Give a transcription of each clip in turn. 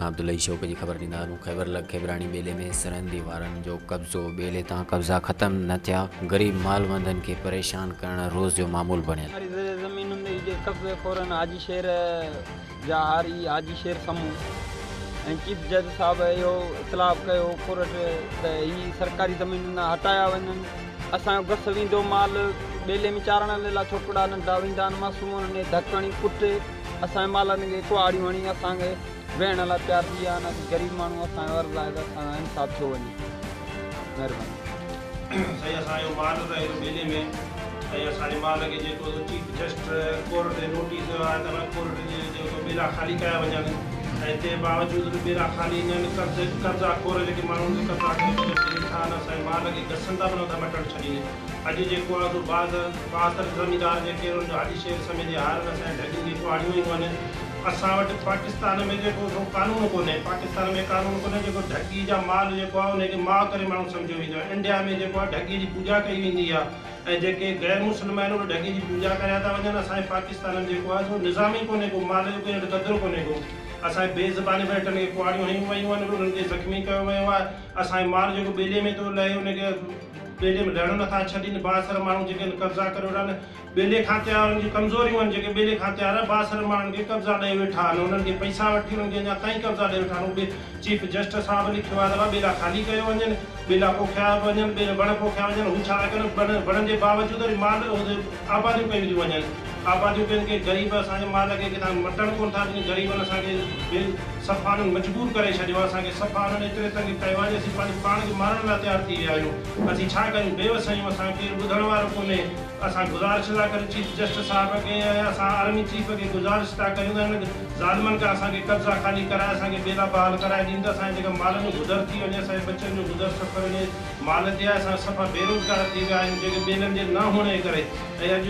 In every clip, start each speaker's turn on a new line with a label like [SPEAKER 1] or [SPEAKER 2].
[SPEAKER 1] کان عبدالحئي شوق جي خبر ڏيندا هلون خيبر لڳ کيبراڻي ٻيلي ۾ سرندي وارن جو قبضو ٻيلي تان قبضا ختم نه ٿيا غريب مالوندن کي پريشان ڪرڻ روز جو معمول بڻيل.
[SPEAKER 2] واري زمينن تي جي قبضي خورن حاجي شير جا هاري حاجي شير سمون ۽ چيف جج صاحب اهو اطلاع ڪيو ڪورٽ ته هي سرڪاري زمينن تان هٽايا وڃن اسان جو گس ويندو مال ٻيلي ۾ چارڻ لاء ڇوڪرا ننڍا ويندا آهن معصوم انهن کي ڌڪ هڻي ڪٽي اسان جي مالن کي ڪهاڙيون هڻي اسان کي ويهڻ لاء تيار ٿي ويا آهن اسين غريب ماڻهو اسان جو عرض آهي ته اسان سان انصاف ٿيو وڃي مهرباني.
[SPEAKER 3] سائين اسان جو مال رهي ٿو ٻيلي ۾ ۽ اسان جي مال کي جيڪو سو چيف جسٽ ڪورٽ جي نوٽيس آهي ته ڪورٽ جي جيڪو ٻيلا خالي ڪيا وڃن ۽ تنهن باوجود به ٻيلا خالي نه آهن قبضي قبضا خور جيڪي ماڻهو ان تي قبضا ڪري ويٺا آهن اسان جي مال کي گسن تان به نٿا مٽڻ ڇڏين اڄ جيڪو آهي سو باز بااثر زميندار جيڪي انهن جو حاجي شير سمي جي هارن اسان جي ڍڳين کي ڪهاڙيون هنيون آهن. اسان وٽ پاڪستان ۾ جيڪو سو قانون ڪونهي پاڪستان ۾ قانون ڪونهي جيڪو ڍڳي جا مال جيڪو آهي انهي کي ماء ڪري ماڻهو سمجهيو ويندو آهي انڊيا ۾ جيڪو آهي ڍڳي جي پوڄا ڪئي ويندي آهي ۽ جيڪي غير مسلم آهن اهي ڍڳي جي پوڄا ڪريا ٿا وڃن اسان جي پاڪستان ۾ جيڪو آهي سو نظام ئي ڪونهي ڪو مال جو ڪنهن وٽ قدر ڪونهي ڪو اسان جي بي زباني وهٽن کي ڪهاڙيون هنيون ويون آهن انهن کي زخمي ڪيو ويو آهي اسان جي مال جيڪو ٻيلي ۾ ٿو لهي ان کي ٻيلي ۾ لهڻ نٿا ڇڏين، بااثر ماڻهو جيڪي آهن قبضا ڪري ويٺا آهن، ٻيلي کاتي وارن جون ڪمزوريون آهن جيڪي ٻيلي کاتي وارا بااثر ماڻهن کي قبضا ڏئي ويٺا آهن، انهن کي پئسا وٺي انهن کي اڃا تائين قبضا ڏئي ويٺا آهن، اهي چيف جسٽس صاحب لکيو آهي ته ڀا ٻيلا خالي ڪيو وڃن، ٻيلا پوکيا وڃن، ٻيل وڻ پوکيا وڃن، هو ڇا ٿا ڪن وڻن جي باوجود وري مال آباديون ڪيون ٿيون وڃن، آباديون ڪن ڪي غريب اسان جي مال کي ڪٿان مٽڻ ڪونه ٿا ڏين، غريبن اسان کي بي صفا انهن مجبور ڪري ڇڏيو آهي، اسان کي صفا انهن ايتري تنگ ڪيو آهي جو اسين پنهنجو پاڻ کي مارڻ لاء تيار ٿي ويا آهيون، اسين ڇا ڪريون بيوس آهيون، اسان کي ڪير ٻڌڻ وارو ڪونهي، اسان گذارش ٿا ڪريون چيف جسٽس صاحب کي ۽ اسان آرمي چيف کي گذارش ٿا ڪريون ته انهن ظالمن کان اسان کي قبضا خالي ڪرائي اسان کي ٻيلا بحال ڪرائي ڏين ته اسان جي جيڪا مالن جو گذر ٿي وڃي، اسان جي ٻچن جو گذر سفر انهي مال تي آهي، اسان صفا بيروزگار ٿي ويا آهيون جيڪي ٻيلن جي نه هئڻ جي ڪري. ۽ اڄ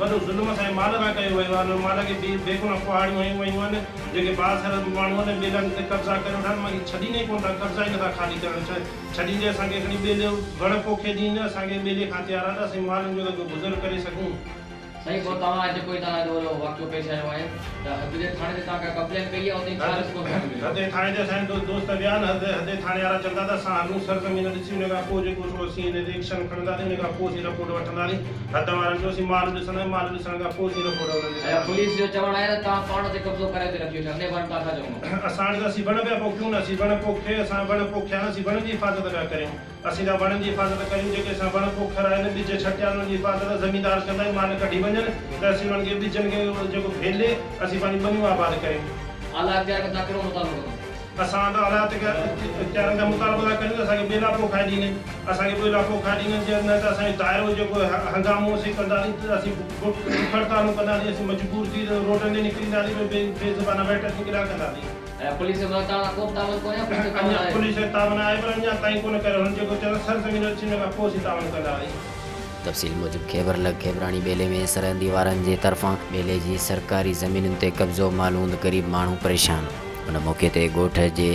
[SPEAKER 3] وڏو ظلم اسان جي مال سان ڪيو ويو آهي، انهن مال کي بي بيگناهه ڪهاڙيون هنيون ويون آهن، جيڪي بااثر ماڻهو آهن ٻيلن تي قبضا ڪري ويٺا آهن، مگر ڇڏين ئي ڪونه ٿا، قبضا ئي نٿا خالي ڪرڻ ڇڏيندي اسان کي کڻي ٻيلي وڻ پوکي ڏين، اسان کي ٻيلي کان تيار آهي ته اسين مالن جو ته ڪو گذر ڪري سگهون.
[SPEAKER 4] سائين پوء توهان اڄ جيڪو هتان ايڏو وڏو واقعو پيش آيو آهي ته حد جي ٿاڻي تي توهان ڪا ڪمپلين ڪئي آهي اتي ڇا رسپانس توهان کي مليو؟
[SPEAKER 3] حد جي ٿاڻي تي اسان جا دوست ويا آهن، حد جي ٿاڻي وارا چون ٿا ته اسان هلون سرزمين ڏسي ان کان پوء جيڪو سو اسين ان تي ايڪشن کڻنداسين ان کان پوء اسين رپورٽ وٺنداسين. حد وارن جو اسين مال ڏسنداسين، مال ڏسڻ کان پوء اسين رپورٽ انهن جي
[SPEAKER 4] ۽ پوليس جو چوڻ آهي ته توهان پاڻ تي قبضو ڪري اتي رکي ويٺا آهيو، انهيء باري ۾ توهان ڇا چوندو؟
[SPEAKER 3] اسان وٽ ته اسين وڻ پيا پوکيون نه، اسين وڻ پوکي، اسان وڻ پوکيا آهن، اسين وڻن جي حفاظت پيا ڪريون، اسين ٿا وڻن جي حفاظت ڪريون، جيڪي اسان وڻ پوکرايا آهن، ٻج ڇٽيا آهن، انهن جي حفاظت، زميندار چوندا آهن مال ڪڍي وڃن ته اسين انهن کي ٻجن کي جيڪو ڀيلي اسين پنهنجون ٻنيون آباد ڪريون.
[SPEAKER 4] اعليٰ اختيار کان توهان ڪهڙو مطالبو ڪندو؟
[SPEAKER 3] اسان ته اعليٰ اختيارن کان مطالبو ٿا ڪريون ته اسان کي ٻيلا پوکائي ڏين، اسان کي ٻيلا پوکائي ڏين، جي نه ته اسان جو دائرو جيڪو هنگامو اسين ڪنداسين ته اسين بک هڙتالون ڪنداسين، اسين مجبور ٿي روڊن تي نڪرينداسين ۽ بي زبان ويٺ اسين ڪيڏانهن ڪنداسين.
[SPEAKER 4] ۽ پوليس جو مطلب توهان سان ڪو به تعاون ڪونهي يا پوليس جو تعاون
[SPEAKER 3] اڃا
[SPEAKER 4] آهي؟
[SPEAKER 3] پوليس جو تعاون آهي پر اڃا تائين ڪونه ڪريو، هنن جيڪو چيو ته سرزمين اچي ان کان پوء اسين تعاون ڪنداسين.
[SPEAKER 1] تفصيل موجب خيبر لڳ خيبراڻي ٻيلي ۾ سرحدي وارن جي طرفان ٻيلي جي سرڪاري زمينن تي قبضو مالوند غريب ماڻهو پريشان. ان موقعي تي ڳوٺ جي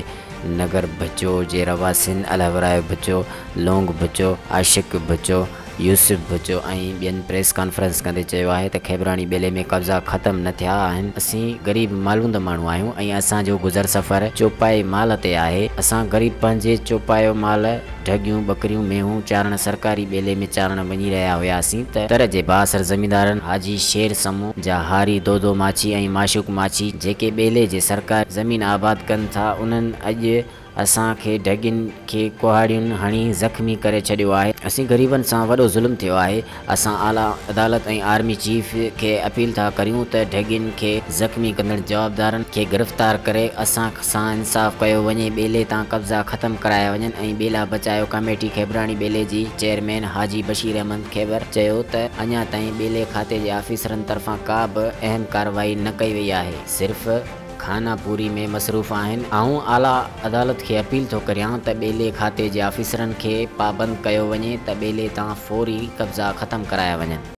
[SPEAKER 1] نگر ڀچو جي رهواسين الهورايو ڀچو، لونگ ڀچو، عاشق ڀچو، يوسف ڀچو ۽ ٻين پريس ڪانفرنس ڪندي چيو آهي ته کيبراڻي ٻيلي ۾ قبضا ختم نه ٿيا آهن، اسين غريب مالوند ماڻهو آهيون ۽ اسان جو گذر سفر چوپائي مال تي آهي، اسان غريب پنهنجي چوپايو مال، ڍڳيون، ٻڪريون، مينهون چارڻ سرڪاري ٻيلي ۾ چارڻ وڃي رهيا هياسين ته تر جي بااثر زميندارن حاجي شير سمون جا هاري دودو ماڇي ۽ معشوق ماڇي جيڪي ٻيلي جي سرڪاري زمين آباد ڪن ٿا انهن اڄ اسان کي ڍڳين کي ڪهاڙيون هڻي زخمي ڪري ڇڏيو آهي. اسين غريبن سان وڏو ظلم ٿيو آهي. اسان اعليٰ عدالت ۽ آرمي چيف کي اپيل ٿا ڪريون ته ڍڳين کي زخمي ڪندڙ جوابدارن کي گرفتار ڪري اسان سان انصاف ڪيو وڃي، ٻيلي تان قبضا ختم ڪرايا وڃن ۽ ٻيلا بچايو ڪميٽي کيبراڻي ٻيلي جي چيئرمين حاجي بشير احمد کيبر چيو ته اڃا تائين ٻيلي کاتي جي آفيسرن طرفان ڪا به اهم ڪارروائي نه ڪئي وئي آهي صرف خانه پوري ۾ مصروف آهن آئون اعليٰ عدالت کي اپيل ٿو ڪريان ته ٻيلي کاتي جي آفيسرن کي پابند ڪيو وڃي ته ٻيلي تان فوري قبضا ختم ڪرايا وڃن.